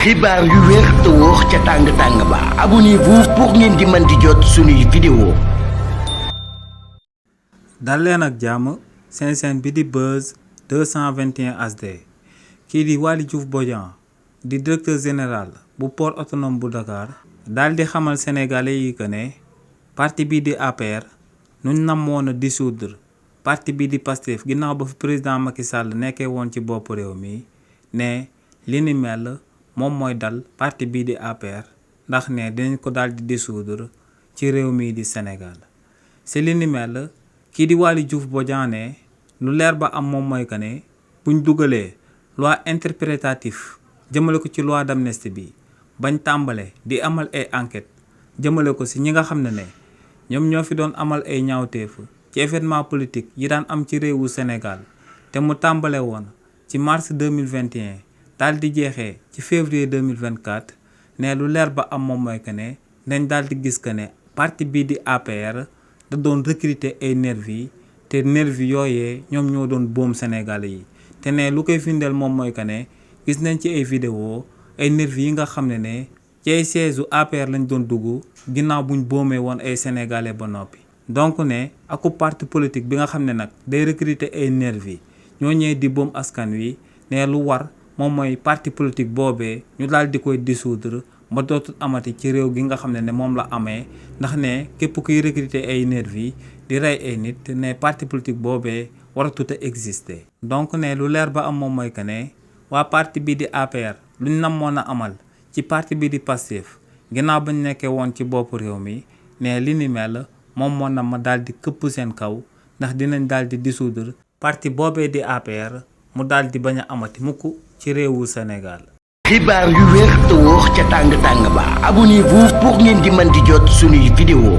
xibaar yu wér te wóor ca tàng-tàng ba abonnez-vous pour ngeen di mën di jot suñuy vidéo. dal leen ak jàmm seen chaîne bi di Buzz 221 HD kii di Waly Diouf Bodian di directeur général bu port autonome bu Dakar daal di xamal sénégalais yi que ne parti bii di APR nuñ namoon a dissoudre parti bii di Pastef ginnaaw ba fi président Macky Sall nekkee woon ci bopp réew mi ne li ni mel moom mooy dal parti bii di APR ndax ne dinañ ko daal di dissoudre ci réew mii di Sénégal si li ni mel kii di Waly Diouf Bodian ne lu leer ba am moom mooy que ne buñ dugalee loi interprétative jëmale ko ci loi d'amnistie bi bañ tàmbale di amal ay enquête jëmale ko si ñi nga xam ne ñoom ñoo fi doon amal ay ñaawteef ci événement politique yi daan am ci réewu Sénégal te mu tàmbale woon ci mars 2021 daal di jeexee ci février 2024 ne lu leer ba am moom mooy que ne dañ daal di gis que ne parti bii di APR da doon recruter ay nervi te nervi yooyee ñoom ñoo doon boom Sénégalais yi te ne lu koy firndeel moom mooy que ne gis nañ ci ay vidéo ay nervi yi nga xam ne ci ay siège APR lañ doon dugg ginnaaw buñ boomee woon ay Sénégalais ba noppi. donc ne aku parti politique bi nga xam ne nag day recruter ay nervi ñoo ñëwee di boom askan wi ne lu war moom mooy parti politique boobee ñu daal di koy dissoudre ba dootul amati ci réew gi nga xam ne moom la amee ndax ne képp kuy recruter ay nervi di rey ay nit ne parti politique boobee waratut a exister. donc ne lu leer ba am moom mooy que ne waa parti bii di APR luñ namoon a amal ci parti bii di Pastef ginnaaw bañ nekkee woon ci bopp réew mi ne li ni mel moom moo na ma daal di këpp seen kaw ndax dinañ daal di dissoudre parti boobee di APR mu daal di bañ a amati mukk ci réewu Sénégal. xibaar yu wér te wóor ca tàng-tàng ba abonnez-vous pour ngeen di mën di jot suñuy vidéo.